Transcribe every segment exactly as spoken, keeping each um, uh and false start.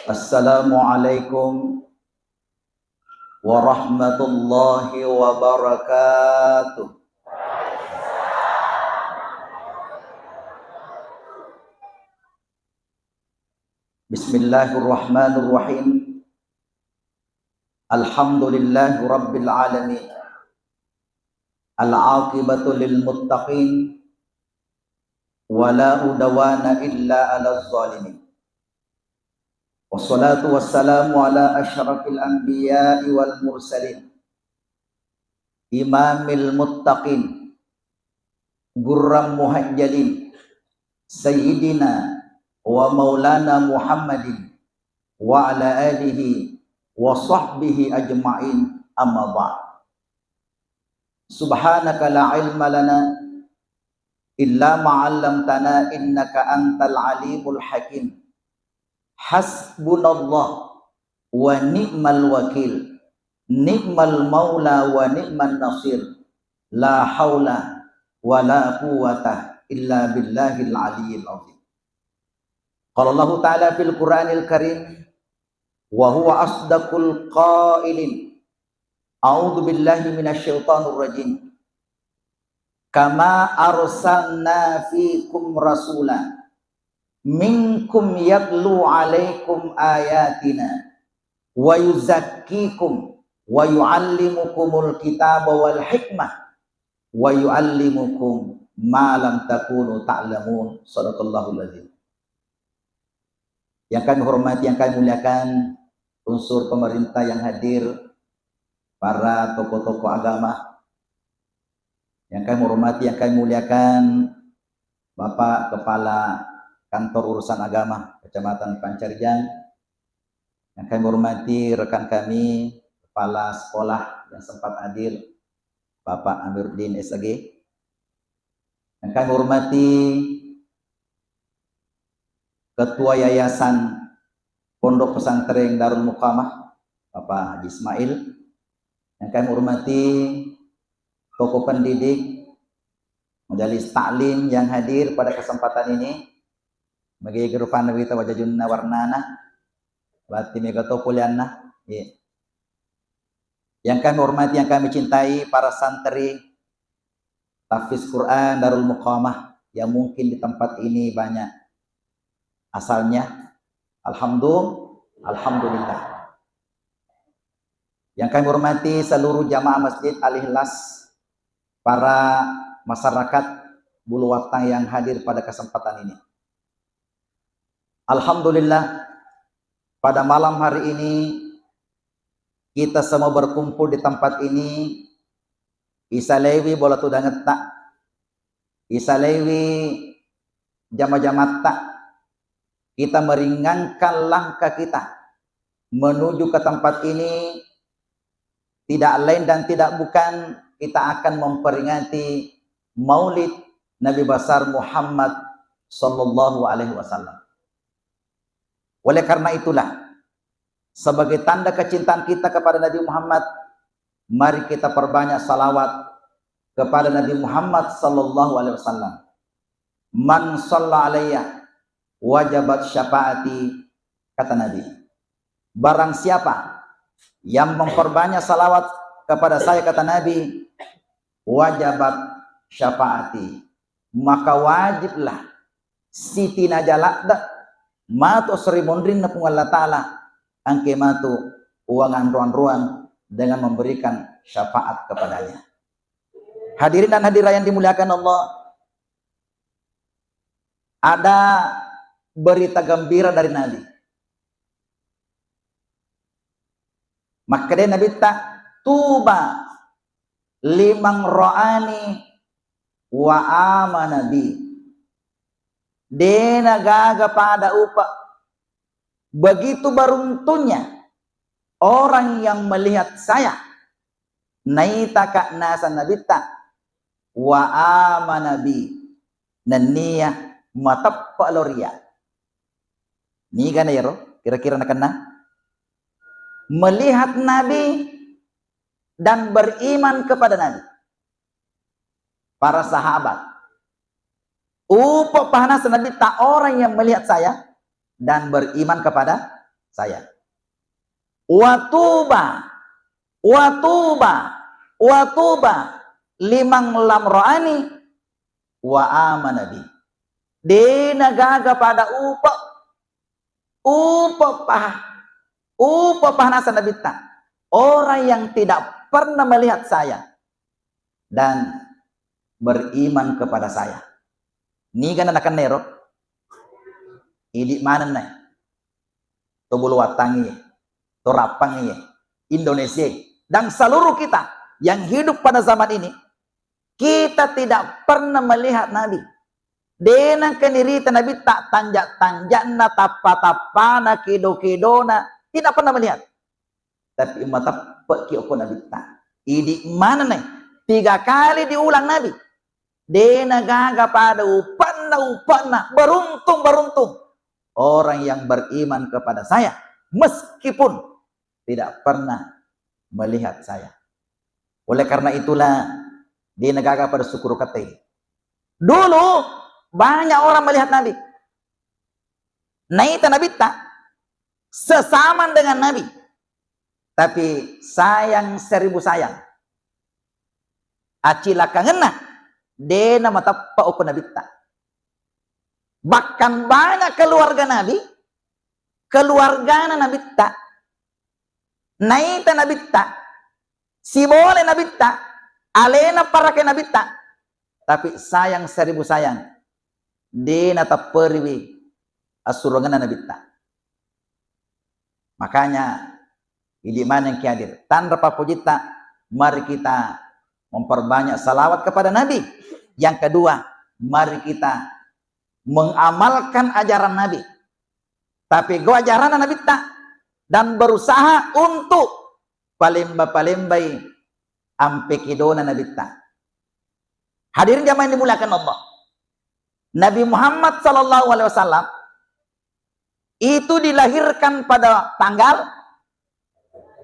Assalamualaikum warahmatullahi wabarakatuh. Bismillahirrahmanirrahim. Alhamdulillahi rabbil alamin. Al-aqibatu lil muttaqin. Wa la udwana illa 'alal zalimin. Wassalatu wassalamu ala asyrafil anbiya'i wal mursalin. Imamil muttaqin. Gurram muhajjalin. Sayyidina wa maulana Muhammadin wa ala alihi wa sahbihi ajma'in, amma ba'd. Subhanaka la ilma lana illa ma 'allamtana innaka antal alimul hakim. Hasbunallah wa ni'mal wakil. Ni'mal maula wa ni'man nasir. La haula wa la quwwata illa billahil aliyyil azim. Qala Allahu ta'ala fil Qur'anil Karim, wa huwa asdaqul qailin. A'udzu billahi minasy syaithanir rajim. Kama arsalna fikum rasula minkum yatlu 'alaikum ayatina wa yuzakkikum wa yu'allimukumul kitaba wal hikmah wa yu'allimukum ma lam takunu ta'lamun. Sadaqallahul azim. Yang kami hormati, yang kami muliakan, unsur pemerintah yang hadir, para tokoh-tokoh agama, yang kami hormati, yang kami muliakan, Bapak Kepala Kantor Urusan Agama Kecamatan Pancarijang, yang kami hormati rekan kami, kepala sekolah yang sempat hadir, Bapak Amiruddin S A G, yang kami hormati Ketua Yayasan Pondok Pesantren Darul Muqamah, Bapak Haji Ismail, yang kami hormati tokoh pendidik, majelis taklim yang hadir pada kesempatan ini, magi rupanna wita wajajunna warnana, berarti mega to kulianna. Iya. Yang kami hormati, yang kami cintai, para santri Tahfiz Quran Darul Muqamah yang mungkin di tempat ini banyak asalnya. Alhamdulillah, alhamdulillah. Yang kami hormati seluruh jamaah Masjid Al-Ikhlas, para masyarakat Buluwatang yang hadir pada kesempatan ini. Alhamdulillah, pada malam hari ini kita semua berkumpul di tempat ini, isalaiwi bola tudangetta, isalaiwi jama-jamatta, kita meringankan langkah kita menuju ke tempat ini, tidak lain dan tidak bukan kita akan memperingati Maulid Nabi besar Muhammad sallallahu alaihi wasallam. Oleh karena itulah, sebagai tanda kecintaan kita kepada Nabi Muhammad, mari kita perbanyak salawat kepada Nabi Muhammad sallallahu alaihi wasallam. "Man shalla alayya wajabat syafaati," kata Nabi. "Barang siapa yang memperbanyak salawat kepada saya," kata Nabi, "wajabat syafaati," maka wajiblah sitinaja ladde matu sri monrinna Puang Allah Ta'ala, engke matu uang anro-anroang dengan memberikan syafaat kepadanya. Hadirin dan hadirat yang dimuliakan Allah, ada berita gembira dari Nabi. Makkeda Nabitta, "Tuba liman ra'ani wa amana bi." Dena gaga pada upa. Begitu beruntunnya orang yang melihat saya. Naitaka naseng Nabitta, wa amana bi, nennia mateppe lao ria. Niga na yero kira-kira nakenna? Melihat Nabi dan beriman kepada Nabi. Para sahabat, upa pahanaseng Nabitta, orang yang melihat saya dan beriman kepada saya. Wa tuba, wa tuba, wa tuba liman lam ra'ani wa amana bi. Dena gaga pada upe, upe paha, upe paha naseng Nabitta. Orang yang tidak pernah melihat saya dan beriman kepada saya. Niga na nakennero? Idi manenna. To Buluwattangngi, to Rappang iye, Indonesia, dan seluruh kita yang hidup pada zaman ini, kita tidak pernah melihat Nabi. Dena kenirita Nabitta, tanja-tanjana, tappa-tappana, kedo-kedona, tidak pernah melihat. Tapi mateppe'ki okko Nabitta. Idi manenna, tiga kali diulang Nabi. Dena gaga pada upanna, upanna, beruntung, beruntung orang yang beriman kepada saya, meskipun tidak pernah melihat saya. Oleh karena itulah, dena gaga pada syukur kata ini. Dulu banyak orang melihat Nabi. Naita Nabitta, sesama dengan Nabi. Tapi sayang seribu sayang. Acilakangenna, dena mateppe okko Nabitta. Bahkan banyak keluarga Nabi, keluargana Nabitta, naita Nabitta, sibole Nabitta, alena parake Nabitta, tapi sayang seribu sayang, dena tepperiwi assuruangenna Nabitta. Makanya, idi maneng ki hadir. Tanra pappojitta, mari kita memperbanyak salawat kepada Nabi. Yang kedua, mari kita mengamalkan ajaran Nabi. Tapi go ajaran Nabitta dan berusaha untuk palemba-palembai ampe kedona Nabitta. Hadirin jamaah yang dimuliakan Allah. Nabi Muhammad sallallahu alaihi wasallam itu dilahirkan pada tanggal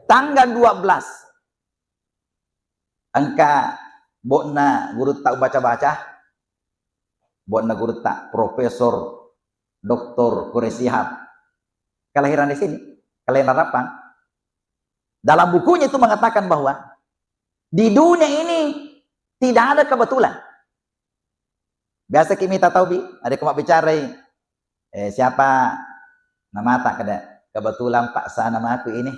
tanggal dua belas. Engka bo'na gurutta ubaca-baca, bo'na gurutta Profesor Doktor Quraish Shihab. Kelahiran di sini, kelahiran Rappang. Dalam bukunya itu mengatakan bahwa di dunia ini tidak ada kebetulan. Biasa ki mita tau bi, ada ko mabbicarai, eh, siapa namata, kada, kebetulan Pak sa namaku ini.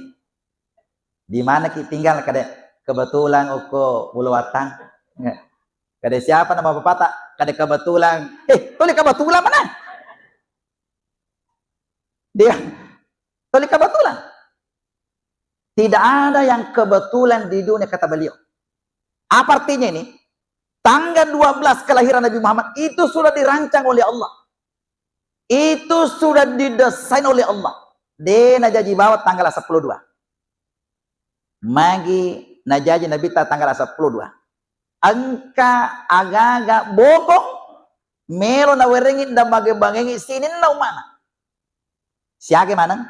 Di mana ki tinggal, kada, kebetulan okko Buluwattang. Kada, siapa nama bapata, kada, kebetulan. Eh, tuli kebetulan mana? Dia tuli kebetulan. Tidak ada yang kebetulan di dunia, kata beliau. Apa artinya ini? Tanggal dua belas kelahiran Nabi Muhammad itu sudah dirancang oleh Allah. Itu sudah didesain oleh Allah. De najaji bawa tanggal sepuluh dua. Magi najaji Nabitta tanggal sepuluh dua. Engka aga-aga bokong melo nawerengi dan bage-bagengi sininna umana. Siaga maneng?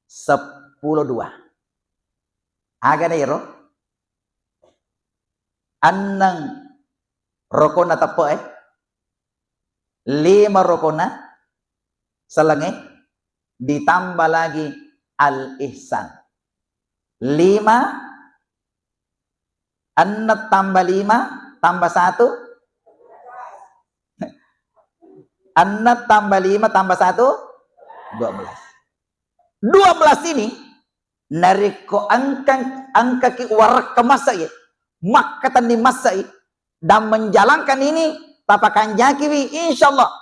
Sepuluh dua. Aga na ero? Annang rokona teppe'e, lima rokona sellengnge, ditambah lagi al-ihsan. Lima, enneng tambah lima tambah satu, enneng tambah lima tambah satu, dua belas. Dua belas ini, narekko engka, engkaki warakka masai, makkatenni masai, dan menjalankan ini, tapakanjakiwi, insya Allah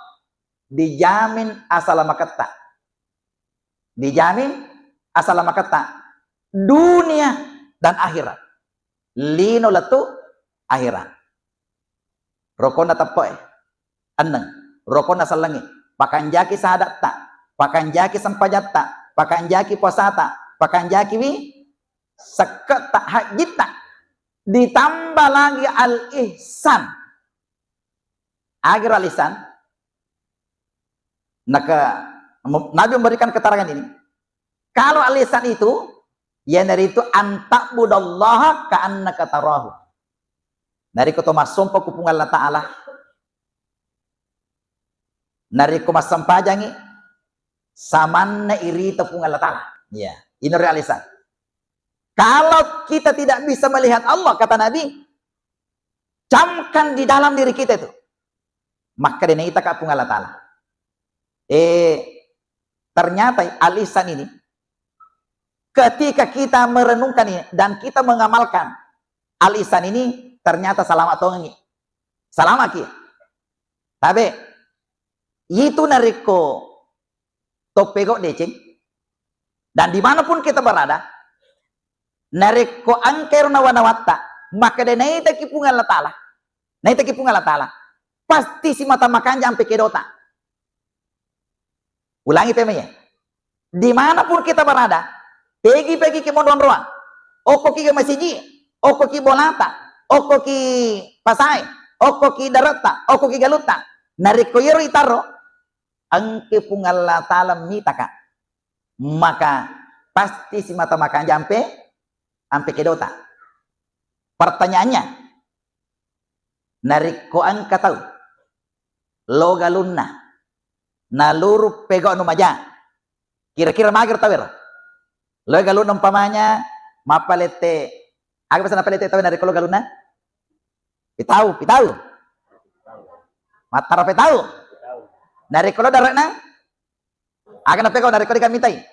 dijamin asalamaketta. Dijamin asalamaketta dunia dan akhirat. Lino lettu akhirat. Rokonna teppe'e, enneng. Rokonna sellengnge, pakanjaki sahadatta, pakanjaki sempajatta, pakanjaki puasata, pakanjakiwi sekke'ta, hajjitta. Ditambah lagi al-ihsan. Agar al-ihsan, naka, Nabi memberikan keterangan ini. Kalau al-ihsan itu, iyanaritu antabudallaha ka'annaka tarahu. Narekko to massompa ku Puang Allah Ta'ala, narekko massempajangi, samanna irita Puang Allah Ta'ala. Iya, ino ri alisan. Kalau kita tidak bisa melihat Allah, kata Nabi, camkan di dalam diri kita itu. Maka dena itaka Puang Allah Ta'ala. Eh, ternyata alisan ini, ketika kita merenungkan ini dan kita mengamalkan alisan ini, ternyata selamat tongengi. Selamat ki. Tabe, itu narekko toppego deceng, dan dimanapun kita berada, narekko engka ero nawa-nawatta, makkeda naitaki Puang Allah Ta'ala, naitaki Puang Allah Ta'ala, pasti simata makanja ampe kedota. Ulangi pemeye. Dimanapun kita berada, pegi-pegi ki monro-onroang, okko ki masiji, okko ki bolata, okko ki pasae, okko ki daretta, okko ki galutta, narekko yero itaro, engke Puang Allah Ta'ala mitaka, maka pasti simata makanja ampe, ampe kedota. Pertanyaannya, narekko engka tau lo galunna, naluru pego anu maja, kira-kira mager tau ero? Lo galunna umpamanya mappalette, aga biasa napalette tau narekko lo galunna? Pitau, pitau. Mattara pitau. Narekko lo dare'na? Aga napegau narekko dega mitai?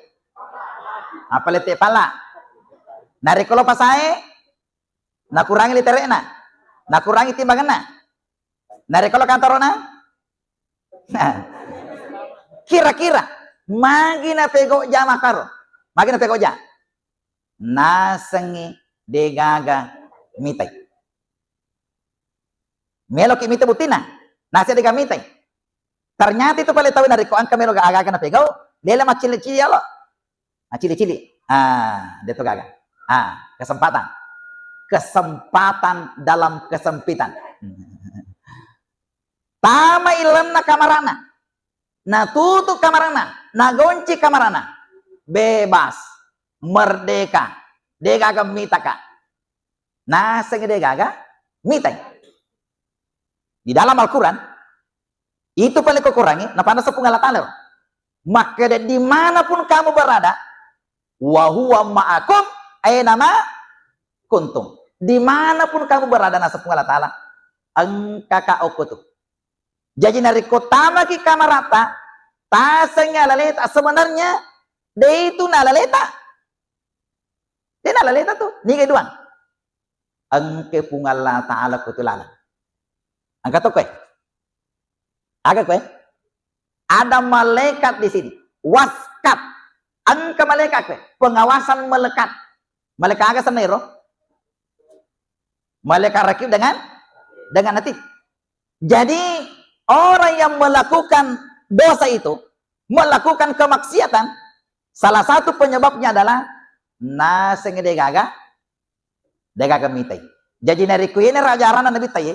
Apa lette pala? Narekko lo pasae, nakurangi litere'na, nakurangi timbangenna. Narekko lo kantorona? Nah, kira-kira magi napegau ja makaro? Magi napegau ja? Nasengngi degaga mitai. Meloki mita buttina, nase dega mitai. Ternyata itu pale tau narekko engka melo aga-aga napegau, dele maccili-cili yolo. Maccili-cili. Ah, deto gaga. Ah, kesempatan. Kesempatan dalam kesempitan. Tama ilenna kamarana. Natutu kamarana, nagonci kamarana. Bebas, merdeka. Degaga mitaka. Naseng degaga mitai. Di dalam Al-Quran, itu pale ko Quran, napanna sepung Allah Ta'ala. Makkeda, "Dimanapun kamu berada, wa huwa ma'akum aina ma kuntum." Dimanapun kamu berada, nasepung Allah Ta'ala, engkaka okko tu. Jaji narekko tamaki kamaratta, tasengngi alaleta, sebenarnya de itu nalaleta. De nalaleta tu, niga duang. Engke Puang Allah Ta'ala ko tu laleng. Engka to koe. Aga koe? Ada malaikat di sini. Waskat. Engka malaikat koe. Pengawasan melekat. Malaikat aga senna ero? Malaikat rakib dengan, dengan atid. Jadi, orang yang melakukan dosa itu, melakukan kemaksiatan, salah satu penyebabnya adalah naseng degaga, degaga mitai. Jadi, narekko yene ajaranna Nabitta ye,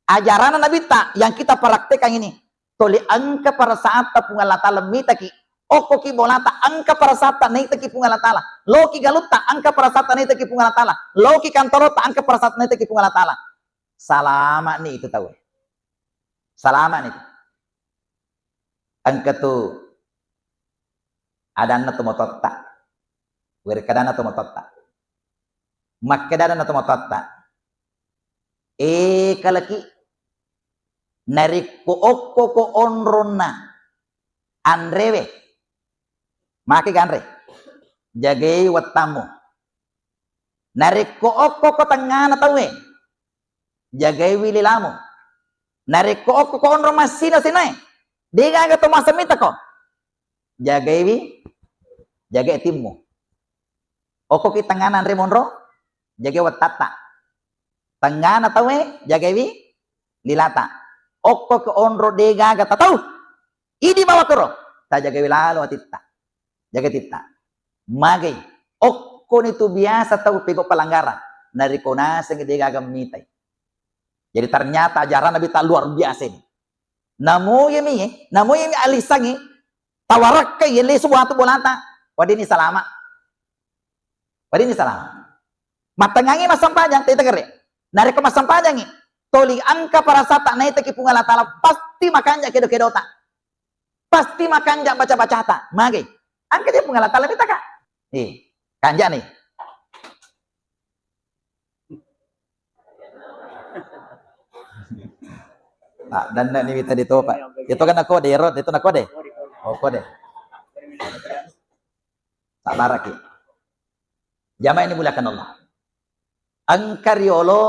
ajaranna Nabitta yang kita praktekkan ini, toli engka parasaatta Puang Allah Ta'ala mitaki, okkoki bolata engka parasaatta naitaki Puang Allah Ta'ala, loki galutta engka parasaatta naitaki Puang Allah Ta'ala, loki kantorotta engka parasaatta naitaki Puang Allah Ta'ala. Salama ni itu tau. Salama ni itu. Engka tu adanna tomatoatta. Werekkadanna tomatoatta. Makkedana tomatoatta. Eh, kalaki, narekko okko ko onronna anrewe, make ganre. Jagai wettammu. Narekko okko ko tengngana tauwe, jagaiwi lilamu. Narekko okko ko onro massino-sinoe, degaga to masemmitako, jagaiwi, jagai timmu. Okko ki tengngana anre monro, jagai wettatta. Tengngana tauwe, jagaiwi lilata. Okko ko onro degaga tatau, idi bawakoro, tajagaiwi lalo atitta. Jaga titta. Magai. Okkoni tu biasa tau pego pelanggaran. Narekko nasengngi degaga mitai. Jadi ternyata ajaran Nabitta luar biasa ini. Namoyemi, namoyemi alisangi, tawarakkai, lesu watu bolata. Wadini salama. Wadini salama. Mattengngangi massempajang, tete kere. Narekko massempajangi, toli engka parasata naitaki Puang Allah Ta'ala, pasti makanja kedo-kedota. pasti makanja baca-bacata. Mage. Engka je Puang Allah Taala mitaka. Eh, kanja ni. Ah, dan ni mita ditopa. Itu kan aku de, Rod, itu aku de. Oh, kode. Sabaraki. Jamaah ini muliakan Allah. Engka riolo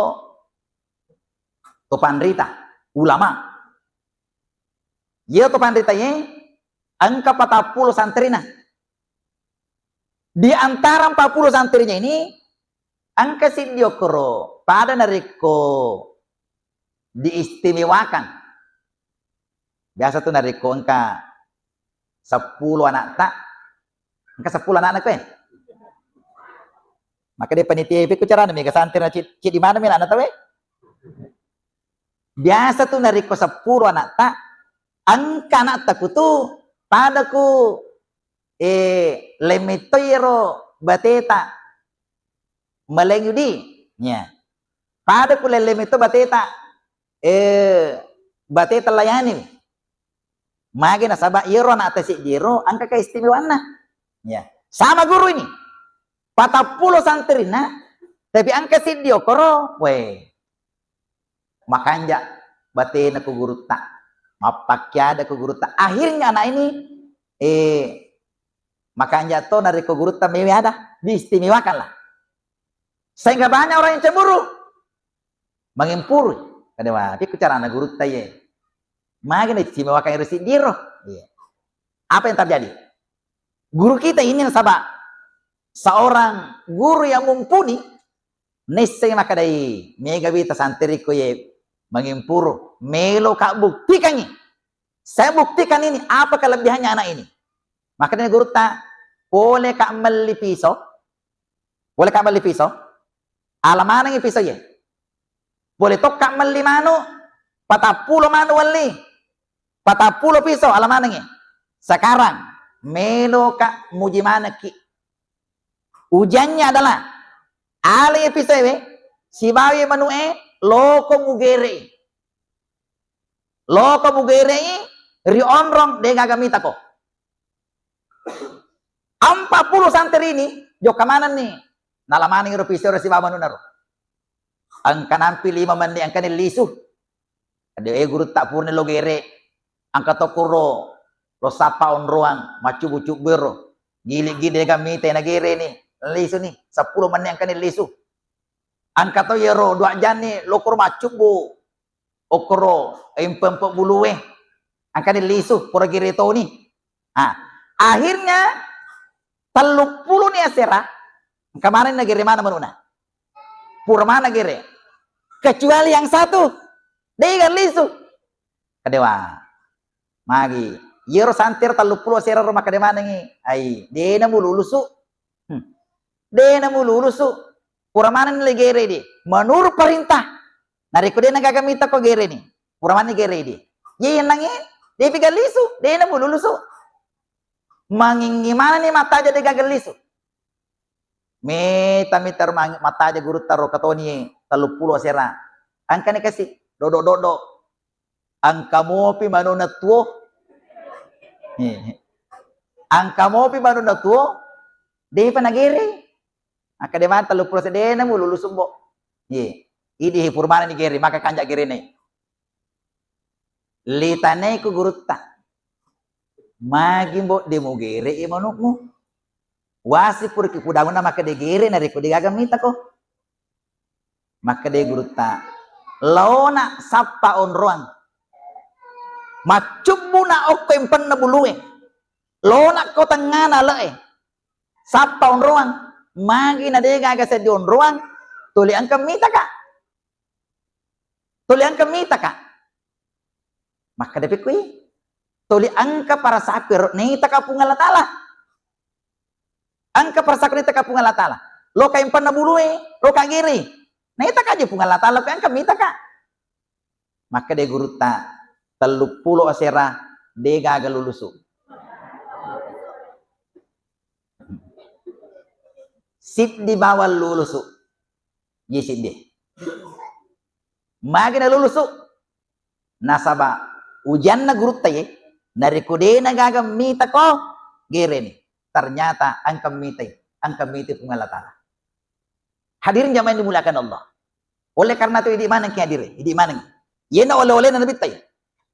to panrita, ulama. Iya to panrita ye, engka patappulo santrina. Di antara empat puluh santrinya ini, engka siddi okoro pada narekko diistimewakan. Biasa tu narekko engka seppulo anakta, engka seppulo anakna koe. Maka dia panitia, "Ipi ku carana mega santri na cid-, cid di mana mi anakna tawe?" Biasa tu narekko seppulo anakta, engka anakta kutu pada ku, eh, lemmettoi ero bateta maleng yudi. Ya. Pada ku lelleng metto bateta, eh, bateta layani. Mage nasaba iyaro anakta siddi ero engka keistimewaanna. Ya. Sama guru ini. Patappulo santrina, tapi engka siddi okoro, weh. Makanja batena ku gurutta. Mappakkiada ku gurutta. Akhirnya anak ini, eh, makanja to narekko gurutta mewe ada, diistimewakanlah. Sehingga banyak orang yang cemburu. Mangempuru. Kada wa, pi ku carana gurutta ye. Magi na istimewakan ero siddi ro. Iya. Apa yang terjadi? Guru kita ini nasaba seorang guru yang mumpuni, nesseng makadai, mega wita santriko ye mangempuru, melo ka buktikangi. Saya buktikan ini apa kelebihannya anak ini. Makanya gurutta, pole ka melli piso, pole ka melli piso, ala manengi piso ye. Pole tokka melli manu, patappulo manu welli, patappulo piso ala manengi. Sekarang, melo ka muji manekki. Ujiannya adalah, ale pisoe, sibawa manu'e, loko mugerei. Loko mugerei, ri onrong, degaga mitako. Empat puluh santri ini, jokka manenni. Nala manengi ro pisoe ro sibawa manu'na ro. Engka nampi lima menit, engkani lisu. Ade, eh, gurutta purani lo gere. Engka to kuro lo sappa onroang, maccubu-cubu ero. Gili-gili dega mita na gere ni. Lisu ni, seppulo menit engkani lisu. Engka to yero dua janni lo kuro maccubu. Okoro, empe-empe bulue. Engkani lisu, pura gere toni. Ah, akhirnya telluppulo ni asera, engka maneng nagere maneng manu'na. Pura maneng gere. Kecuali yang satu, dega lisu. Kadewa. Magi. Yero santer telluppulo asera ro makkeda manengi. Ai, dena mululusu. Hmm. Dena mululusu. Pura maneng le gere di. Menurut perintah. Narekko dena gaga mitako gere ni. Pura maneng gere di. Ye yenangi, depi ga lisu, dena mululusu. Mangingi maneng ni mataja degaga lisu. Meta-meta ro mangi-, mataja gurutta ro katoni telluppulo asera. Engkani kasi, dodo-dodo. Engka mopi manu'na tuo. Engka mopi manu'na tuo, depa nagere. Engka de maneng telluppulo asera dena mululusu, Mbo. Ye. Idi pura maneng ni gere, maka kanja gerena. Litanai ku gurutta. Magi, Mbo, de mugerei manu'mu? Wasi pura ki pudangunna makkeda gere narekko degaga mitako. Makkeda gurutta, laona sappa onroang. Maccubbuna okko empenna bulue. Lona ko tengngana le'e. Sappa onroang. Magi na degaga seddi onroang, tuli engka mitaka. Tuli engka mitaka. Makkeda pi kui, tuli engka parasaku ero naitaka Puang Allah Taala. Engka parasaku naitaka Puang Allah Taala. Loka empanna bulue, loka gere. Naitaka je Puang Allah Taala, ko engka mitaka. Makkeda gurutta, telluppulo asera degaga lulusu. Siddi bawang lulusu. Ye siddi. Magi nalulusu? Nasaba ujianna gurutta ye, Narekko de'na gaga mitako, gereni. Ternyata engka mitai, engka mitai Puang Allah Ta'ala. Hadirin jamaah yang dimuliakan Allah. Oleh karena itu, idi maneng ki hadirin, idi maneng. Yena oleh-olehna Nabitta.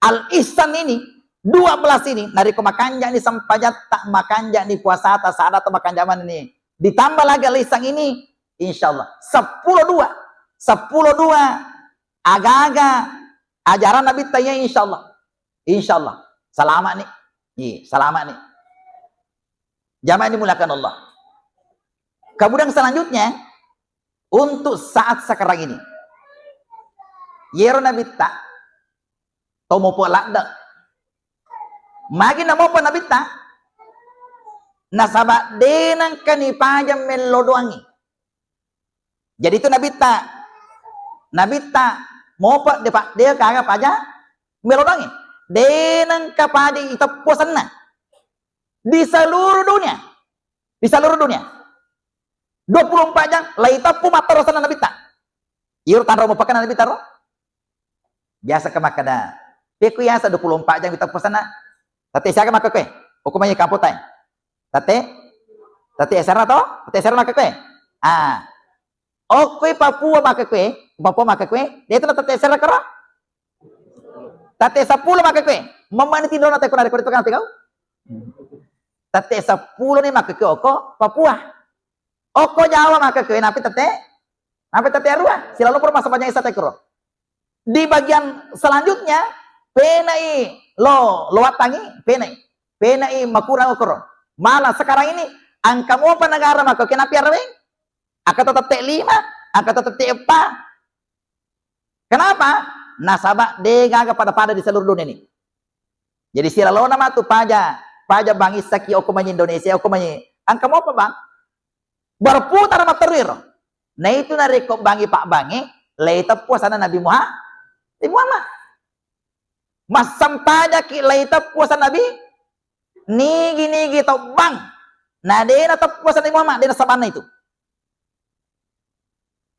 Al-Ihsan ini, dua belas ini, narekko makanja'ni sempajatta, makanja'ni puasata, sadata, makanja'ni ini. Ditambah lagi Al-Ihsan ini, insya Allah. Seppulo dua. Seppulo dua. Aga-aga ajaran Nabitta, ya, insya Allah. Insya Allah. Selamat nih. Iya, selamat nih. Jamaah yang dimuliakan Allah. Kemudian selanjutnya, untuk saat sekarang ini. Yero Nabitta, to mopo ladde. Magi na mopo Nabitta? Nasaba de nengka ni paja mello doangi. Jadi itu Nabitta, Nabitta mopo de pa-, de gaga paja mello doangi. De nengka paja iteppu asenna. Di seluruh dunia. Di seluruh dunia. Dua puluh empat jam, lai teppu mattaro asenna Nabitta. Iyaro tanra mupakana Nabitta ro. Biasa ka makkeda, "Pekku yasa dua puluh empat jam iteppu asenna?" Tette siaga makkekkoe? Okko mai kapotai. Tette? Tette esera to? Tette esera makkekkoe? Ah. Okkoi Papua makkekkoe, Papua makkekkoe, de tu na tette esera karo? Tette seppulo makkekkoe. Mamani tindona teko narekko itu kan teko. Tette seppulo ni makkekkoe okko Papua. Okko Jawa makkekkoe, napi tette? Napi tette arua? Silalo pura massempajang isa tekro. Di bagian selanjutnya, penai lo, lo wattangi, penai. Penai makurang okoro. Malah sekarang ini, engka mopa negara makkekkoe napi araweng? Engka to tette lima, engka to tette eppa. Kenapa? Nasaba de gaga pada-pada di seluruh dunia ini. Jadi silalona matu paja, paja bangissaki okko manyi Indonesia, okko manyi. Engka mopa bang? Berputar matteru ero. Naitu narekko bangi pabbangi, lai teppu asenna Nabi Muha-, Nabi Muhammad. Massempajaki lai teppu asenna Nabi, nigi-nigi to bang. Na de na teppu asenna Nabi Muhammad, de na sabanna itu.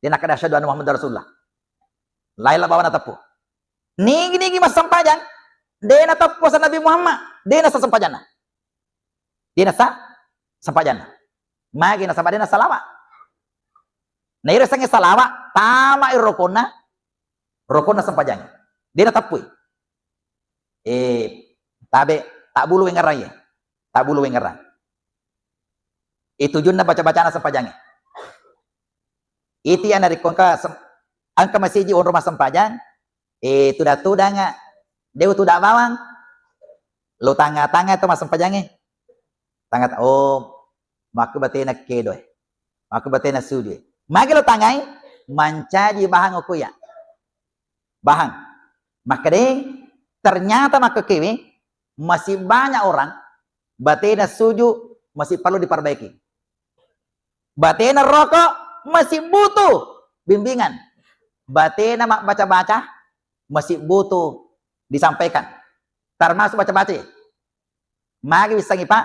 De nakkeda asyhadu anna Muhammadar Rasulullah. Lain la bawa na teppu. Nigi-nigi massempajang, de na teppu asenna Nabi Muhammad, de na sa sempajanna. De na sa sempajanna. Magi nasaba de na salawa. Na iro sengnge salawa, tama iro rokonna, rokonna sempajang. De na teppui. Eh, tabe, tabbulu wengngerang ye. Tabbulu wengngerang. Eh, tujunna baca-bacana sempajangnge. Iti ya narekko engka sem-, engka masiji onro massempajang, eh, tuda-tudanga, de utuda bawang. Lo tanga-tanga to massempajangnge. Tanga-, oh, makku batena kedo e. Makku batena suju e. Magi lo tangai, mancaji bahang okko ya. Bahang. Makkeda, ternyata makkekkewe masih banyak orang batena suju masih perlu diperbaiki. Batena rokok masih butuh bimbingan. Batena mabbaca-baca masih butuh disampaikan. Termasuk baca-baca. Magi wissengngi, Pak?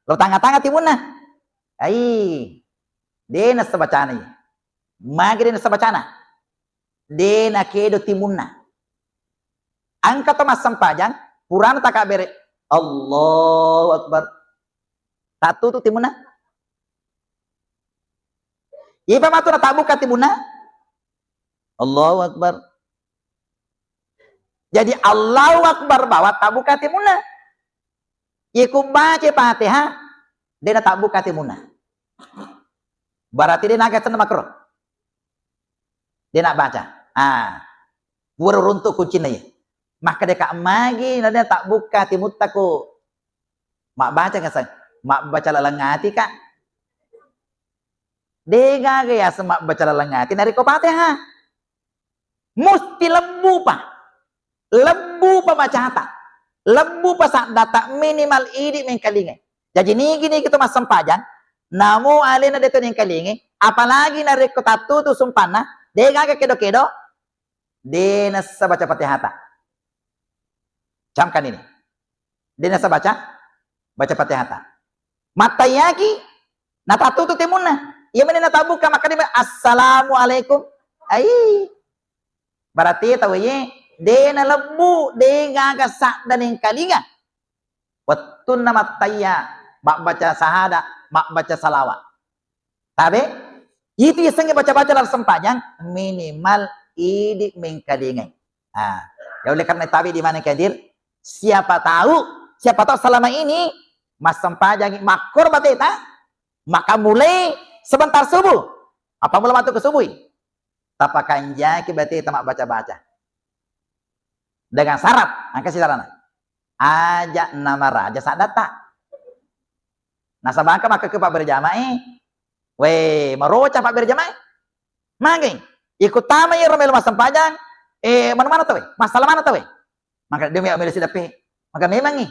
Lo tanga-tanga timunna. Ai, de nassa bacana. Magi de nassa bacana? De nakedo timunna. Engka to massempajang, purana takabbere, Allahu Akbar. Tattutu timunna. Ipa matu natabbuka timunna. Allahu Akbar. Jadi Allahu Akbar bawa tabbuka timunna. Iku baca Fatihah, de natabbuka timunna. Berarti de naga senna makro. De nabaca. Ah, pura runtu kuncinna ye. Makkeda ka magi na de natabbuka timutta ko mabbaca ngaseng. Mabbaca laleng ati ka. De gaga yaseng mabbaca laleng ati narekko Fatihah. Musti lebbupa. Lebbupa bacata. Lebbupa saddata minimal idi mengkalingai. Jaji nigi-nigi to massempajang, namo alena de to nengkalingai, apalagi narekko tattutu sumpanna, de gaga kedo-kedo, de nassa baca Fatihata. Camkan ini. De nassa baca, baca Fatihata. Mattaiyaki, natattutu timunna. Iya meni natabbuka makkeda, "Assalamualaikum." Ai. Berarti tau ye, de nalebbu, de gaga sadda nengkalinga. Wettunna mattaiya, mabbaca sahada, mabbaca salawat. Tabe, itu yasengnge baca-baca laleng sempajang, minimal idi mengkalingai. Ah, ya oleh karena tabe di mana hadir, siapa tahu, siapa tahu selama ini massempajangi makkoro bateta, maka mulai sebentar subuh, apa mulai masuk ke subuh, tapakanjaki bateta mabbaca-baca. Dengan syarat, engka si carana. Aja namaraja saddatta. Nasaba engka makkekkué pabberjamaé, wé, maroca pabberjamaé. Magi? Ikutama iyaro mélo massempajang, eh, mana-mana tawé, massala mana tawé. Maka demi mélo sideppé. Maka memangngi,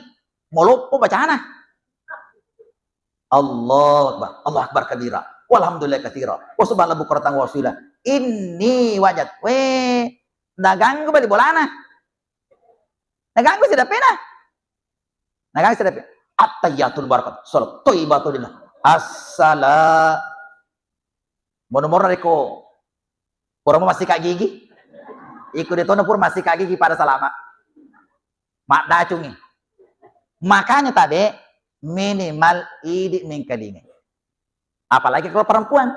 moloppo bacana. Allahu Akbar, Allahu Akbar kabira, walhamdulillah katsira, wa subhanallah bukratan wa asila. Inni wajat. Wé, naganggu bali bolana. Naganggu sideppéna. Naganggu sideppé. Attahiyatul barakat, salat thayyibatul lillah. Assala-, Mono-mono rekko pura massika gigi. Iko de tono pura massika gigi pada salama. Maddacungi. Makanya tabe minimal idi mengkalingai. Apalagi kalau perempuan.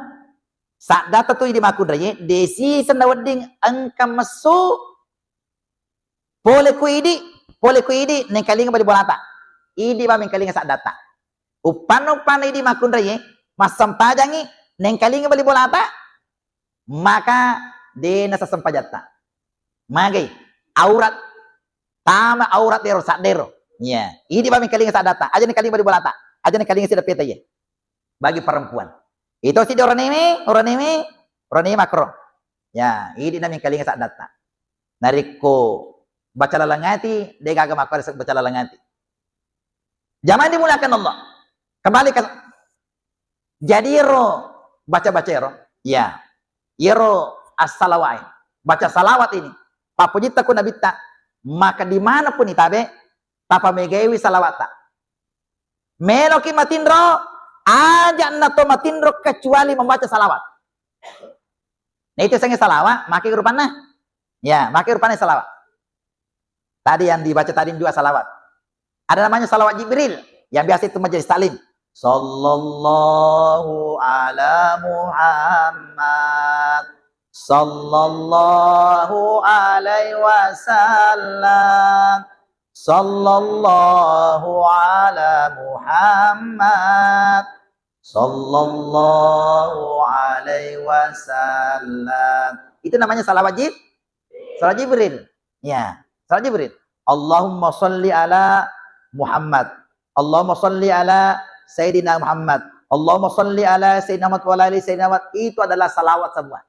Saddatta tu idi makkunraie, desi senna wedding engka messu pole ku idi, pole ku idi nengkalinga bali bolata. Idi ba mengkalinga saddatta. Uppanna-uppanna idi makkunraie, massempajangi nengkalinga bali bolata, maka de nasesempajatta. Magai aurat, tama aurat dero saddero. Iya, idi ba mengkalinga saddatta, aja nengkalinga bali bolata, aja nengkalinga sideppeta iye. Bagi perempuan. Itu si oraneme, oraneme, oraneme makro. Ya, idi na mengkalinga saddatta. Narekko baca laleng ati, de gaga makkuada baca laleng ati. Jamaah dimuliakan Allah. Kembali ke, jadi ro baca-baca ro, ya, iyaro as-salawat, baca salawat ini, pappujitta ku nabitta, maka dimanapun itabe, tapamegaiwi salawatta. Meloki matinro, aja na to matinro kecuali membaca salawat. Nah, itu sengi salawat, maki rupanna. Ya, maki rupanna salawat. Tadi yang dibaca tadi dua salawat. Ada namanya salawat Jibril yang biasa itu majelis taklim. Sallallahu ala Muhammad. Sallallahu alaihi wasallam. Sallallahu ala Muhammad. Sallallahu alaihi wasallam. Itu namanya salawat Jib-, salawat Jibril. Ya, salawat Jibril. Allahumma salli ala Muhammad. Allahumma salli ala Sayyidina Muhammad. Allahumma salli ala Sayyidina Muhammad wa ala ali Sayyidina Muhammad. Itu adalah salawat semua.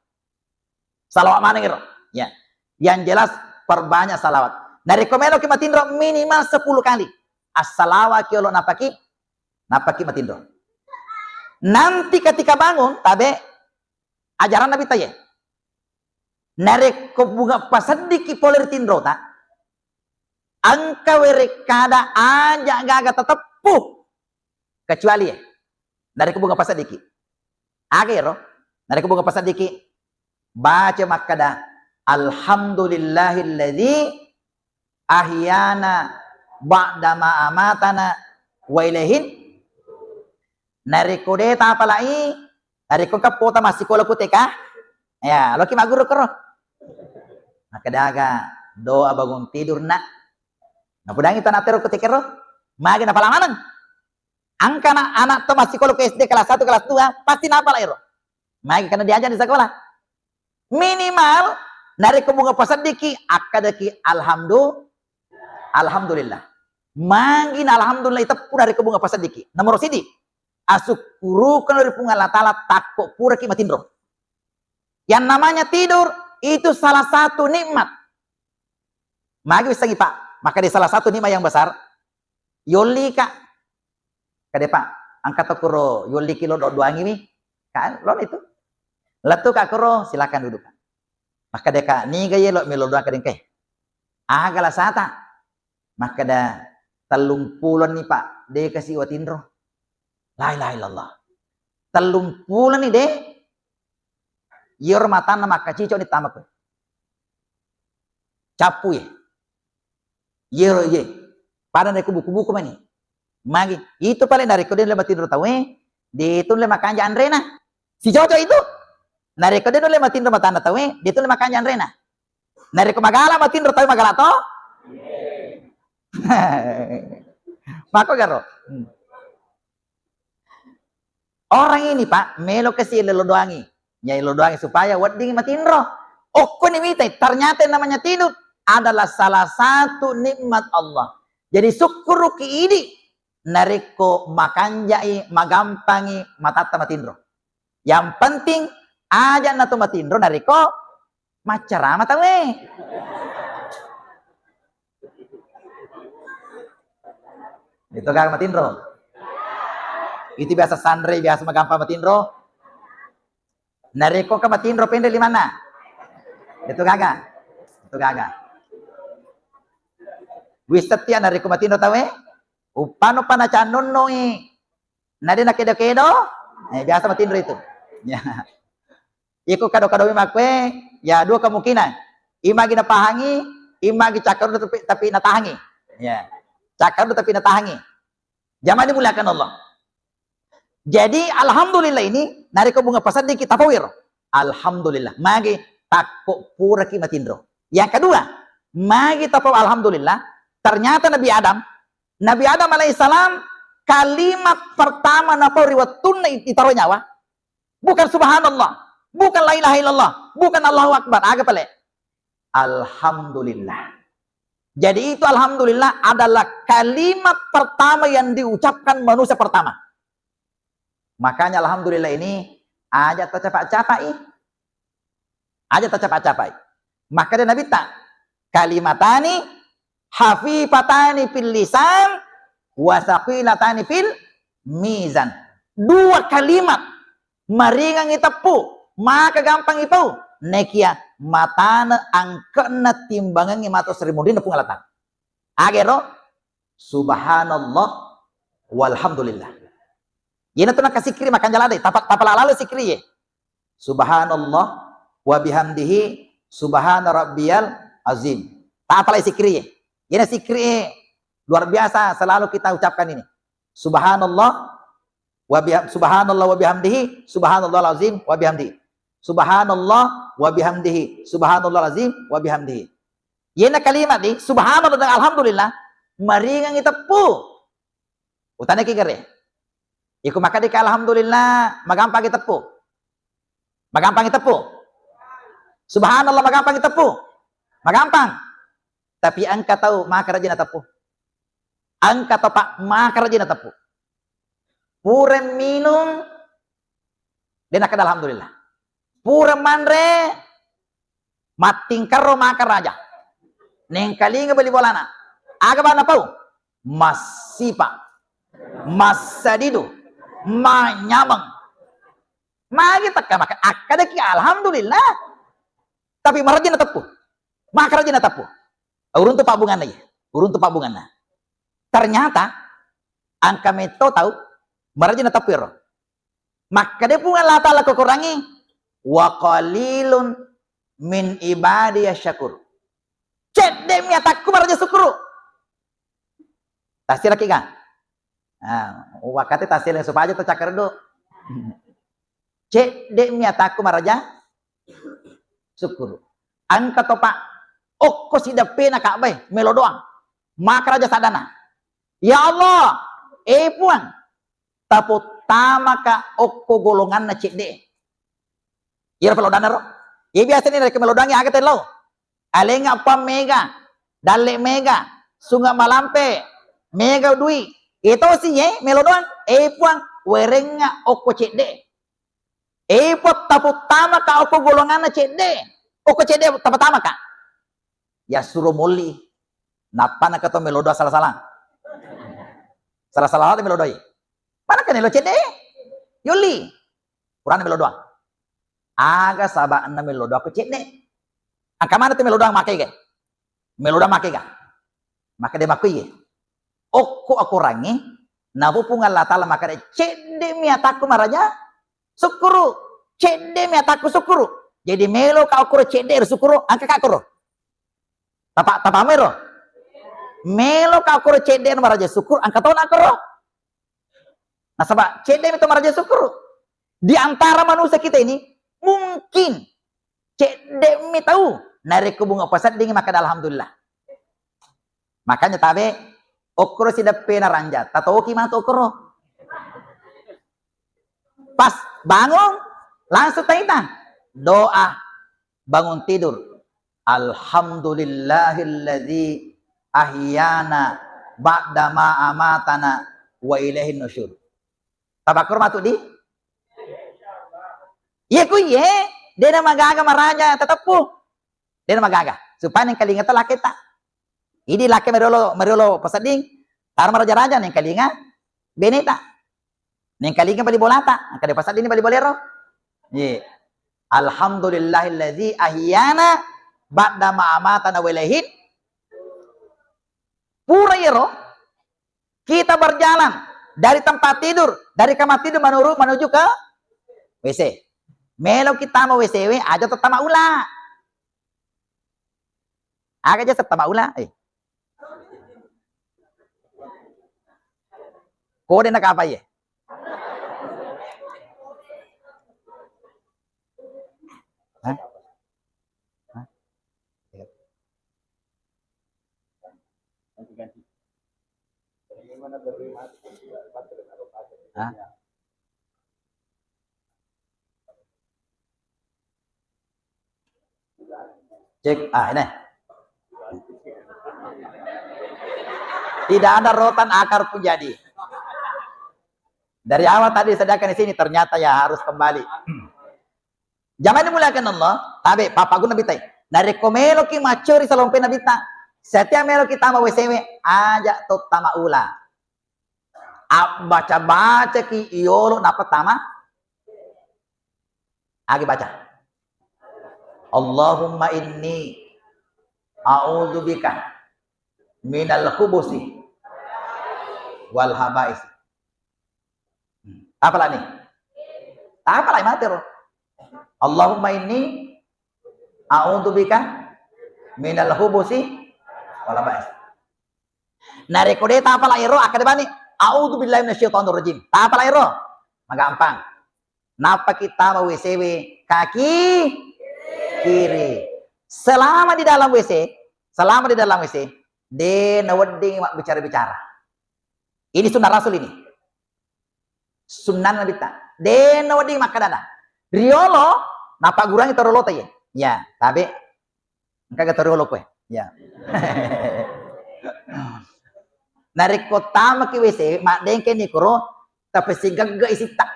Salawat maneng ro. Ya. Yang jelas perbanyak salawat. Narekko meloki matinro minimal sepuluh kali. Assalawaki olo napaki, napaki matinro. Nanti ketika bangun, tabe ajaran Nabi taye. Narekko bunga paseddiki pole ri tinrota, engka werekkada aja gaga tateppu kecuali, eh, narekko bunga paseddiki. Aga ero? Narekko bunga paseddiki, baca makkada, "Alhamdulillahilladzi ahyana ba'dama amatana wa ilaihin." Narekko de tapalai, narekko engka pota massikola ku T K, ya, loki magguru kero. Makkadaga doa bangun tidur, Nak. Napudangi tanah tero ku T K ro, magi napala maneng. Engka anak, anak to massikola ku S D kelas satu, kelas dua, pasti napala ero. Magi karena diajar di sekolah. Minimal narekko bunga paseddiki, akkadaki alhamdu-, alhamdulillah. Magi na alhamdulillah iteppu narekko bunga paseddiki. Nomor sidi, asukkurukeng ri Puang Allah Taala takko puraki matinro. Yang namanya tidur itu salah satu nikmat. Magi wissengi, Pak, maka di salah satu nikmat yang besar, yolli, Kak. Kade, Pak, engka to kuro yolli ki lo do-, doangi mi. Kan lo itu. Lettu, Kak, kuro, silakan duduk, Kak. Makkeda, Kak, niga ye lo melo doang kadengke. Aga lasata? Makkeda, tellung pulonni, Pak, de kasi watinro. La ilaha illallah. Tellung pulonni de. Iyaro matanna makkacico ni tama koe. Cappu ye. Iyaro ye. Pada narekko buku-buku mani. Magi, itu pale narekko de' nulle matinro tauwe, de' tu nulle makanja anrena. Sicoco itu. Narekko de' nulle matinro matanna tauwe, de' tu nulle makanja anrena. Narekko magala matinro tauwe magala to? Mako garo. Hmm. Orang ini, Pak, melo kasi lo doangi. Ya lo doangi supaya wedding matinro. Okko ni mitai, ternyata yang namanya tidur adalah salah satu nikmat Allah. Jadi sukkuruki idi narekko makanjai, magampangi matatta matinro. Yang penting aja na to matinro narekko maccarama tauwe. Itu gaga matinro. Itu biasa sanre, biasa magampang matinro. Narekko ka matinro penre limanna. Itu gaga. Itu gaga. Wis setia narekko matinro tauwe, uppano pana cannonnoi. Na de' nakedo-kedo, eh, biasa matinro itu. Ya. Iko kado-kado makkue, ya dua kemungkinan. Imagi napahangi, imagi cakkarudu tapi, tapi natahangi. Ya. Cakkarudu tapi natahangi. Jamaah dimuliakan Allah. Jadi alhamdulillah ini, narekko bunga pasedding kita pawiro. Alhamdulillah. Magi takko puraki matinro. Yang kedua, magi tapau alhamdulillah, ternyata Nabi Adam, Nabi Adam alaihissalam kalimat pertama napau ri wettunna it-, itaro nyawa, bukan subhanallah, bukan la ilaha illallah, bukan Allahu Akbar, aga pale? Alhamdulillah. Jadi itu alhamdulillah adalah kalimat pertama yang diucapkan manusia pertama. Makanya alhamdulillah ini aja tacapak-capai. Aja tacapak-capai. Maka dia Nabi ta, "Kalimatani hafifatani fil lisan wa saqilatani fil mizan." Dua kalimat maringang iteppu, maka gampang ipau. Nekia matana angke'na timbangengngi matu sri munrinna Puang Allah Ta'ala. Agero, subhanallah walhamdulillah. Iyana tu nakasikkiri makanja ladde, tapa-, tapalala sikkiri ye. Subhanallah wa bihamdihi, subhana rabbiyal azim. Tapalai sikkiri ye. Iyana sikkiri luar biasa selalu kita ucapkan ini. Subhanallah wa biha-, subhanallah wa bihamdihi, subhanallahal azim wa bihamdihi. Subhanallah wa bihamdihi, subhanallahal azim wa bihamdihi. Iyana kalimat di subhanallah dan alhamdulillah maringang iteppu. Utanaki gare. Iko makkedaki alhamdulillah, magampang iteppu. Magampang iteppu. Subhanallah magampang iteppu. Magampang. Tapi engka tau makaraja nateppu. Engka tau, Pak, makaraja nateppu. Pura minung, de' nakkeda alhamdulillah. Pura manre, mattingkerro makaraja. Nengkalinga bali bolana. Aga bana pau? Massipa. Massadidu. Manyameng. Magi tekka maka-, akkadaki alhamdulillah. Tapi maraja nateppu. Makaraja nateppu. Uruntu pabbunganna iya. Uruntu pabbunganna. Ternyata engka metto tau maraja nateppu ero. Makkeda Puang Allah Ta'ala ko Korangnge, "Wa qalilun min ibadiya syakur." Cedde'mi atakku maraja sukkuru. Tassilaki ga? Ah, wakati tassileng supaja to cakkaruddu. Cedde'mi atakku maraja sukkuru. Engka to, Pak, okko sideppena Ka'bae melo doang. Makaraja sadana. Ya Allah, eh Puang, taputtamaka okko golonganna cedde. Iyaro pelodana ro. Iya biasa ni rekko melodangi aga tellau. Alenga pa mega, dalle mega, sunga malampe, mega dui. Etosi ye melo doang. Eh Puang, werengnga okko cedde. Eh Puang, taputtamaka okko golonganna cedde. Okko cedde taputtamaka. Yassuro molli. Nappa nakato melo doang sala-sala. Sala-sala melo doang. Mana kan melo cedde? Yolli. Purana melo doang. Aga saba'na melo doang ko cedde? Engka mana tu melo doang makkega? Melo doang makkega? Makkeda makkuiye. Okko akorangnge, napo Puang Allah Ta'ala makkeda, "Cedde'mi atakku maraja sukkuru, cedde'mi atakku sukkuru." Jadi meloka okkoro cedde ro sukkuru, engkaka okkoro. Tapa-, tapamero. Meloka okkoro cedde maraja sukkuru, engka tona okkoro. Nasaba cedde mi to maraja sukkuru. Di antara manusia kita ini, mungkin cedde mi tau narekko bunga pasedding makkeda alhamdulillah. Makanya tabe, okkoro sideppe naranja, tatoki matu okkoro. Pas bangun, langsung taita. Doa bangun tidur. Alhamdulillahilladzi ahyana ba'da ma amatana wa ilaihin nusyur. Tabakkoro matu di? Iya ku iye, de namagaga maraja tateppu. De namagaga. Supaya nengkalinga to laketa. Idi lake mariolo, mariolo pasedding, taro maraja-raja nengkalinga beneta. Nengkalinga bali bolata, engka de pasedding bali bolero. Ye. Alhamdulillahilladzi ahyana ba'da ma amatana wa ilaihin. Pura iyaro, kita berjalan dari tempat tidur, dari kamar tidur menuru-, menuju ke W C. Melo kita mau W C we, aja to tama ula. Aga jasa tama ula, eh. Kode na kapa ye? Hah? Hah? Hah? Cek, ah, ini. Tidak ada rotan akar pun jadi. Dari awal tadi disediakan di sini, ternyata ya harus kembali. Jamaah dimuliakan Allah, tabe, papa guna bitai. Narekko meloki maccuri salompe Nabitta, setiap meloki tama W C we, aja to tama ula. Abbaca-bacaki yolo nappa tama. Agi baca. Allahumma inni a'udzubika minal khubusi wal habais. Tapalani. Tapalai matero. Allahumma inni a'udzubika minal khubusi wal habais. Narekko de tapala ero, akkeda bani, "A'udzu billahi minasyaitonir rajim." Tapala ero. Magampang. Nappa kita mau W C we kaki kiri. Selama di dalam W C, selama di dalam W C, de nawedding mabbicara-bicara. Ini sunnah Rasul ini. Sunnah Nabitta. De nawedding makkadada. Riolo, napaggurangi toro lota ye. Ya, tabe. Engka ga toro lo kowe. Ya. Narekko tamaki W C, maddengkeni koro, tapasigagga isitta.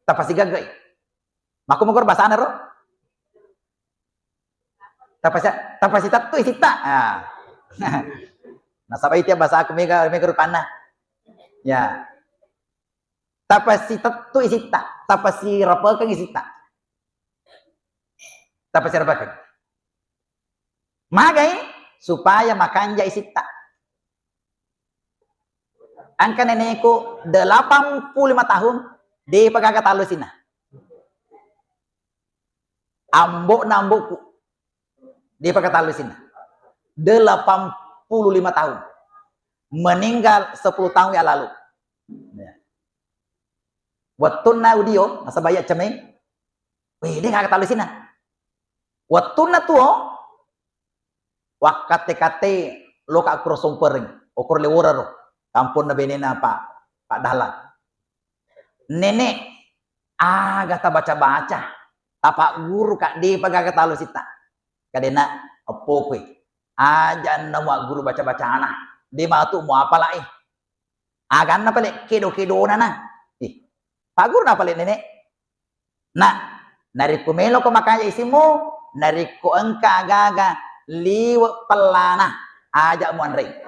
Tapasigaggai. Makko mokoro basana ro? Tapasi, tapasitettu isitta. Ah. Nasaba itu bahasa aku mega, mega rupanna. Ya. Tapasitettu isitta, tapasirapekeng isitta. Tapasirapekeng. Magai supaya makanja isitta. Engka neneku delapan puluh lima tahun, depa gaga tallu sinna. Ambo'na ambo'ku, depa gaga tallu sinna. Delapan puluh lima tahun. Meninggal sepuluh tahun yang lalu. Ya. Wettunna udio, nasaba iya cemeng, weh, de gaga tallu sinna. Wettunna tuo, wakkatte-katte loka kuro Sompereng, okor Lewora ro, kamponna benena Pak, Pak Dahlan. Nenek, aga tabaca-baca, tapagguru ka, depa gaga tallu sitta. Kadena, eppo kowe, aja na muagguru baca-bacana, de matu muapalai. Aganna pale kedo-kedona na. Ih, pagguru na pale nenek. Nah, narekko meloko makanja isimmu, narekko engka aga-aga liwe pellana, aja muanre.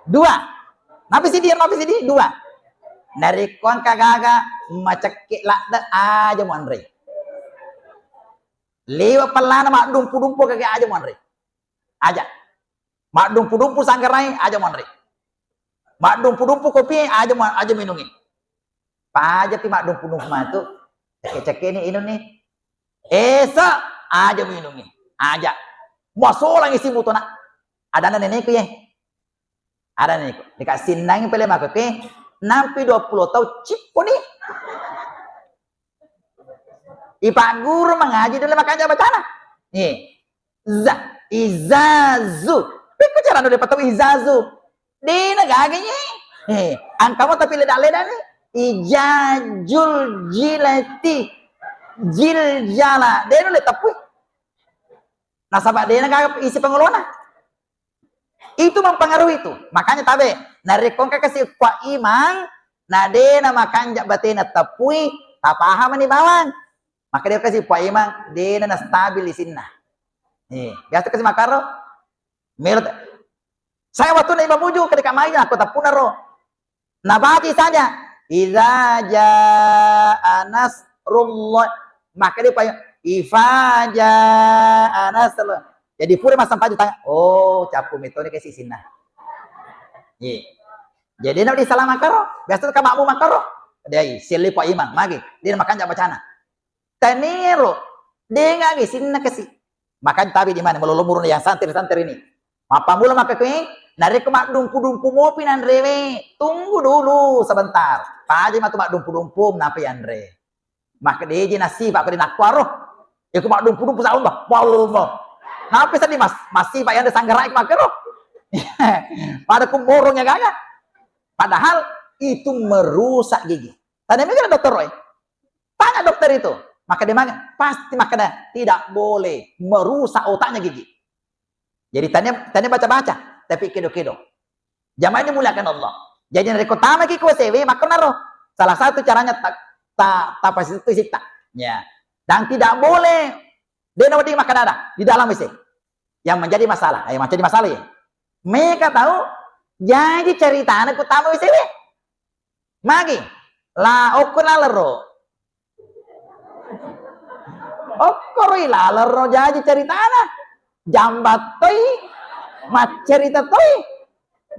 Dua. Napi sidi, napi sidi, dua. Narekko engka aga-aga macekke ladde, aja muanre. Liwe pellana maddumpu-dumpu kage, aja muanre. Aja. Maddumpu-dumpu sanggarai, aja muanre. Maddumpu-dumpu kopi, aja mu-, aja minungi. Pajapi maddumpu-dumpu matu. Cekke-cekkeni inunni. Esa, aja minungi. Aja. Masolangi simu tona. Adanna neneku ye. Ada neneku. Deka sinnangi pele makeke, nampi dua puluh tau cipponi. Ipagguru mangaji dulu makanja bacana. Nih. Za, izazu. Pekko cara dulu patau izazu. Dena gaga ye. Eh, angkamo tapi leda-leda nih. Ijajul jilati. Jiljala. Dena le tepui. Nasaba dena gaga isi pangolona. Itu mempengaruhi itu. Makanya tabe, narekko engka kasi kua imang, na dena makanja batena tepui, tapahamani bawang. Maka dia kasi kua imang, dena na stabil isinna. Eh, biasa kasi makaro, melo ta-, saya waktu na imam uju, ketika main aku tepuna ro. Nabaca saja, "Idza jaa nasrullah." Maka dia payung, "Ifa jaa nasrullah." Jadi pura massempajang tangan, oh, cappu metoni ke sisinna. Iya. Jadi na disalah makaro, biasa ka makmu makaro. Dia selli pa imang, magi. Dia makanja bacana. Taniero, dengagi sinna kasi. Makanya tabe di mana, melolo muruna yang santri-santri ini. Mappamula maka kue, narekko maddumpu-dumpu mopi nanrewe, tunggu dulu sebentar. Paja matu maddumpu-dumpu, napa yanre. Maka deje nasi, Pak, kode nakkuaro. Iku maddumpu-dumpu saung, bah. Wallah, bah. Napa sedih, Mas? Masih, Pak, yang ada sanggarai makero. Pada kumborongnya gaga. Padahal itu merusak gigi. Tanya mikir dokter, Roy. Tanya dokter itu, maka dia makan, pasti makan tidak boleh merusak otaknya gigi. Jadi tanya, tanya baca-baca, tapi kedo-kedo. Jamaah ini muliakan Allah. Jadi dari kota maki ku sewe, maka naro. Salah satu caranya tak tak tak pasti itu sita. Ya. Dan tidak boleh dia nanti makan ada di dalam isi. Yang menjadi masalah, yang menjadi masalah ya. Mereka tahu, jadi ceritanya ku tamu isi. Magi, la okko lalero. Okkoroi lalero jaji ceritana. Jambat toi, maccerita toi.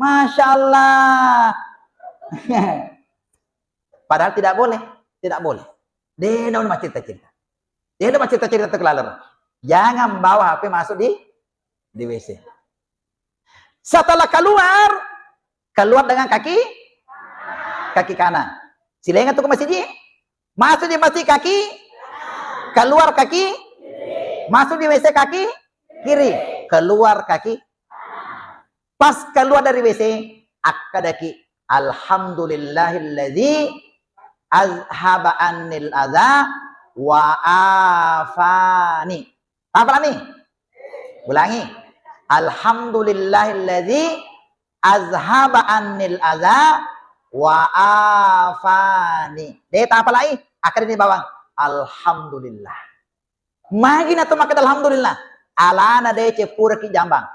Masya Allah. Padahal tidak boleh, tidak boleh. Dena maccerita-cerita. Dena maccerita-cerita tu lalero. Jangan bawa H P masuk di di W C. Setelah keluar, keluar dengan kaki kaki kanan. Silenga tu ke masjid. Masuk di masjid kaki, keluar kaki, masuk di W C kaki kiri, keluar kaki. Pas keluar dari W C, akkadaki, "Alhamdulillahilladzi azhaba annil adza wa afani." Apa nih? Ulangi. "Alhamdulillahilladzi azhaba annil adza wa afani." De tapalai, akkadani bawang, "Alhamdulillah." Magi na to makkeda alhamdulillah? Alana de ceppuraki jambang.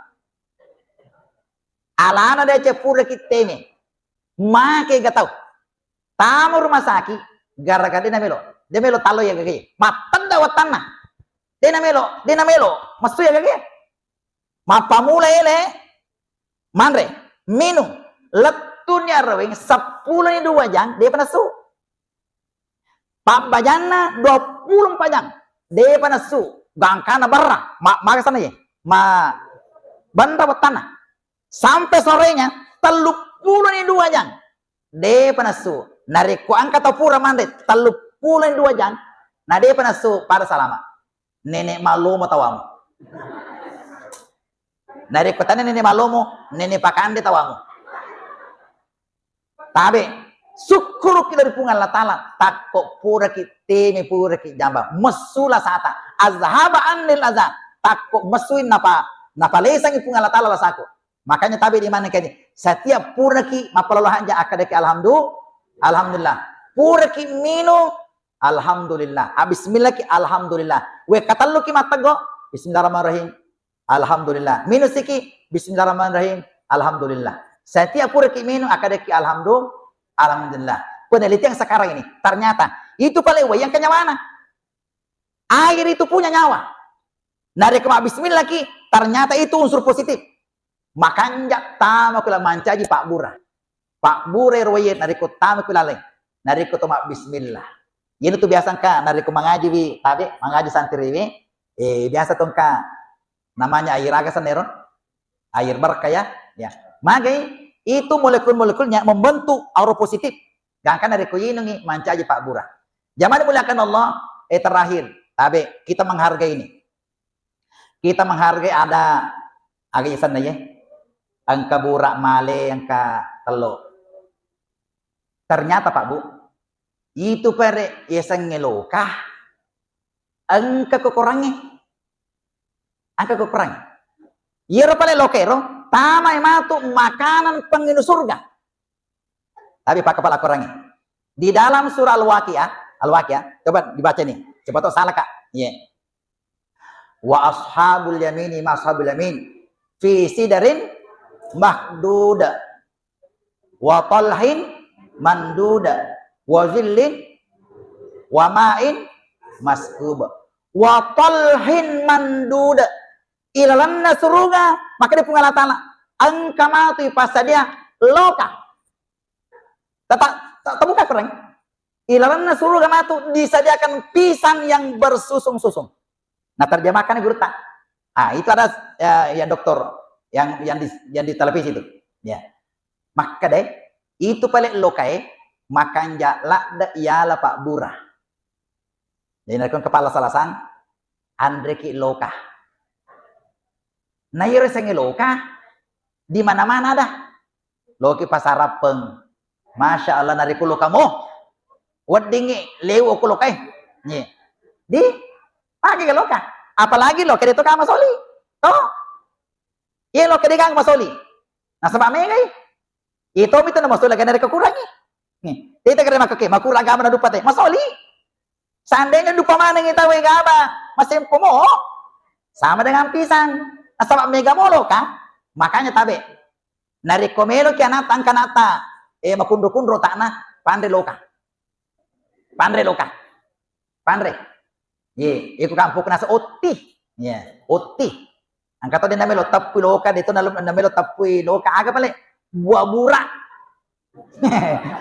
Alana de ceppuraki teme. Make ga tau. Tama rumah sakit, gara-gara de namelo. De melo tallo ya gage. Mattedda wattanna. De namelo, de namelo. Massu ya gage. Mappamula ele, manre, minung, lettunni arraweng, seppuloni dua jang, depa nesu. Pabbajanna dua puluh empat jang, depa nesu. Gangkana berra, ma-, maga sana ye, ma-, benra wettanna. Sampai sorenya, tellupuloni dua jang, depa nesu. Narekko engka tau pura manre, tellupuloni dua jang, na depa nesu, pada salama. Nenek malomo tawamu. Narekko tania nenek malomo, nenek pakande tawamu. Tabe, sukkuruki dari Puang Allah Ta'ala, takko puraki teme puraki jamba, messu lasata, azhaba annil azan, takko messuin napa, napalesangi Puang Allah Ta'ala lasaku. Makanya tabe di mana kini, setiap puraki mapalolo hanja akkadaki alhamdu-, alhamdulillah. Puraki minung, alhamdulillah. Ah, bismillah ki, alhamdulillah. Wekka tellu ki matteggo, bismillahirrahmanirrahim. Alhamdulillah. Minung siki, bismillahirrahmanirrahim. Alhamdulillah. Setiap pura ki minung, akkadaki alhamdu-, alhamdulillah. Penelitian sekarang ini, ternyata itu paling wayang kenyawana. Air itu punya nyawa. Narekko mabbismillah ki, ternyata itu unsur positif. Makanja tama kula mancaji pabbura. Pabbura ero wae narekko tama kula laleng. Narekko to mabbismillah. Iyana tu biasa engka narekko mangaji wi, tabe, mangaji santri wi, eh, biasa to engka Namanya air aga senna ero? Air berkah ya. Ya. Magai itu molekul-molekulnya membentuk aura positif. Gangkanna rekko inungi mancaji pabbura. Jamaah dimuliakan Allah, eh terakhir, tabe kita menghargai ini. Kita menghargai ada aga yasenna ye. Engka bura male, engka tello. Ternyata Pak Bu, itu pere yasengnge loka, engka kokorangnge. Engka kokorangnge. Iyaro pale loka ero, tamai matu makanan penginu surga. Tapi pakkapala korangnge. Di dalam surah Al-Waqiah, Al-Waqiah, coba dibaca nih. Coba tuh salah Kak. Iya. Wa ashabul yamini ma ashabul yamin. Fi sidarin mahdud. Wa talhin mandud. Wa zillin wa ma'in maskub. Wa talhin mandud. Ilalenna suruga, maka dia Puang Allah Ta'ala. Engka matu ipassadia loka. Tata, ta-, tabuka kurang. Ilalenna suruga matu disediakan pisang yang bersusung-susung. Nah, terjemahkan gurutta. Ah, itu ada ya, yang doktor yang yang di yang di televisi itu. Ya. Makkeda itu pale lokae makanja ladde yala pabbura. Jadi narekko kepala salasang anreki loka. Nah, iyaro sengnge loka di mana-mana dah. Loki pasarappeng. Masya Allah, narekko lokamo weddingngi lewu ko lokae. Nih. Di pake ke loka. Apalagi loka itu kama soli. Toh? Iya loka degang masoli. Nasaba megai. Iya tomi tu namasoli aga narekko kurangi. Nih. Tita kare makkeke, makurang agama na dupa te. Masoli. Seandainya dupa manengngi tau e gaba, masempo mo, sama dengan pisang. Nasaba mega molo kan? Makanya tabe. Narekko meloki anatta, engka anatta, eh, makunro-kunro takna, panre loka. Panre loka. Panre. Ye, iku kampung nasa otti. Ya, otti. Engka to de namelo tappui loka, de to nalem-, namelo tappui loka. Aga pale? Buah bura.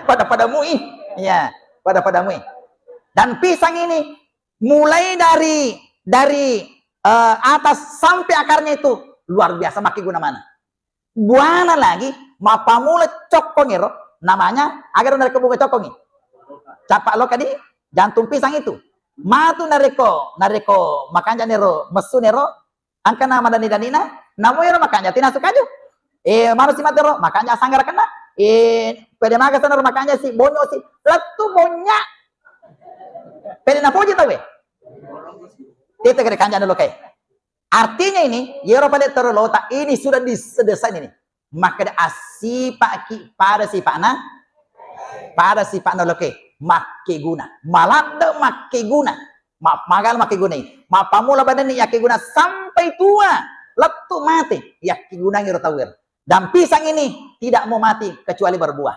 Pada-pada mui. Ya, pada-pada mui. Dan pisang ini mulai dari dari eh, atas sampai akarnya itu luar biasa makkeguna mana. Buana lagi, mappamula cokkong ero, namanya, agaro narekko bunga cokkongi. Capa loka di jantung pisang itu. Matu narekko, narekko makanja nero, messu nero, angkana madani-danina, namo ero makanja tinasu kaju. Eh, manu si matero, makanja sanggara kena. Eh, pede maga sanaro makanja si bonyo si, lettu bonya. Pede napoji tawe. Tete kere kanja lokai. Artinya ini, yero pale tero lota ini sudah disedesain ini. Makkeda assipa'ki pada sipa'na, pada sipa'na loke makkeguna, maladde makkeguna, ma-, magal makkegunai, mappamula badanni yakkeguna sampai tua, lettu mate yakkegunangi ro tauwer. Dan pisang ini tidak mau mati kecuali berbuah.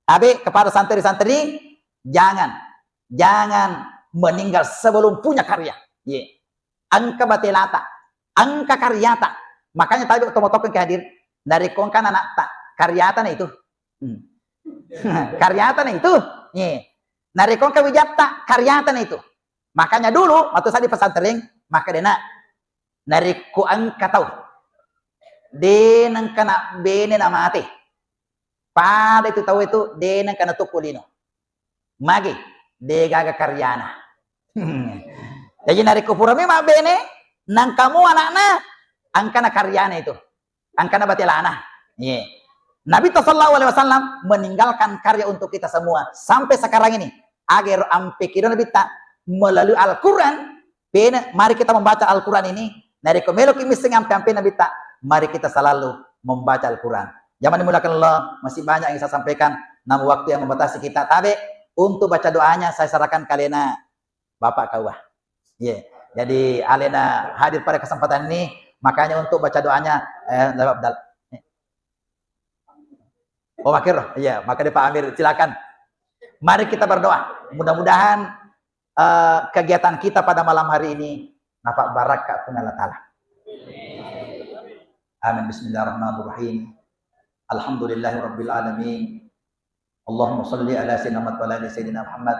Abe kepada santri-santri, jangan, jangan meninggal sebelum punya karya. Ye. Engka batelata, engka karyata. Makanya tabe tomatokkeng ke hadir. Narekko engka anakta, karyata na itu. Hmm. Karyata na itu. Ye. Narekko engka wijatta, karyata na itu. Makanya dulu waktu saya di pesantren, maka dena narekko engka tau de nengka na bene na mate. Pada itu tau itu de nengka na tukku lino. Magi, degaga karyana. Jadi narekko purami mabbene, nangkamu anakna, angkana karyana itu. Angkana batelana. Iya. Nabi sallallahu alaihi wasallam meninggalkan karya untuk kita semua. Sampai sekarang ini, agero ampe kiro Nabi ta melalui Al-Quran, Pena, mari kita membaca Al-Quran ini. Narekko meloki misseng ampe-ampe Nabitta, mari kita selalu membaca Al-Quran. Jamaah dimuliakan Allah, masih banyak yang saya sampaikan, namun waktu yang membatasi kita. Tabe, untuk baca doanya saya serahkan ke alena Bapak Kawa. Iya. Jadi alena hadir pada kesempatan ini, makanya untuk baca doanya, eh, Abdal. Oh, Makir, iya, maka dia Pak Amir, silakan. Mari kita berdoa. Mudah-mudahan eh, kegiatan kita pada malam hari ini. Napa barakka pun Allah Ta'ala. Amin. Bismillahirrahmanirrahim. Alhamdulillahirabbil alamin. Allahumma salli ala sayyidina Muhammad wa ala ali sayyidina Muhammad.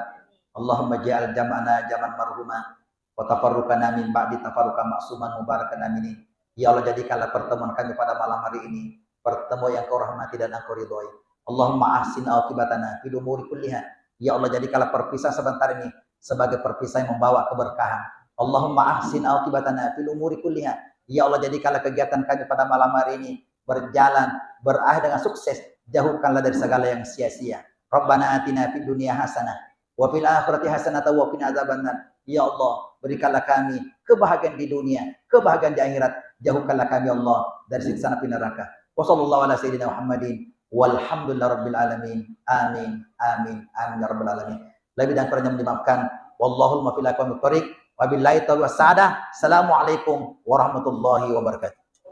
Allahumma ja'al jam'ana jam'an marhuma wa tafarruqana min ba'di tafarruqan ma'suman mubarakan aminin. Ya Allah, jadikanlah pertemuan kami pada malam hari ini pertemuan yang Kau rahmati dan Engkau ridhoi. Allahumma ahsin aqibatana fil umuri kulliha. Ya Allah, jadikanlah perpisahan sebentar ini sebagai perpisahan yang membawa keberkahan. Allahumma ahsin aqibatana fil umuri kulliha. Ya Allah, jadikanlah kegiatan kami pada malam hari ini berjalan, berakhir dengan sukses. Jauhkanlah dari segala yang sia-sia. Rabbana atina fid dunya hasanah wa fil akhirati hasanatan wa qina adzabannar. Ya Allah, berikanlah kami kebahagiaan di dunia, kebahagiaan di akhirat. Jauhkanlah kami, ya Allah, dari siksa api neraka. Wa sallallahu ala sayyidina Muhammadin walhamdulillahi rabbil alamin. Amin, amin, amin ya rabbal alamin. Lebih dan kurangnya mohon dimaafkan. Wallahul muwaffiq ila aqwamit thoriq. Wabillahi taufiq was sa'adah. Assalamualaikum warahmatullahi wabarakatuh.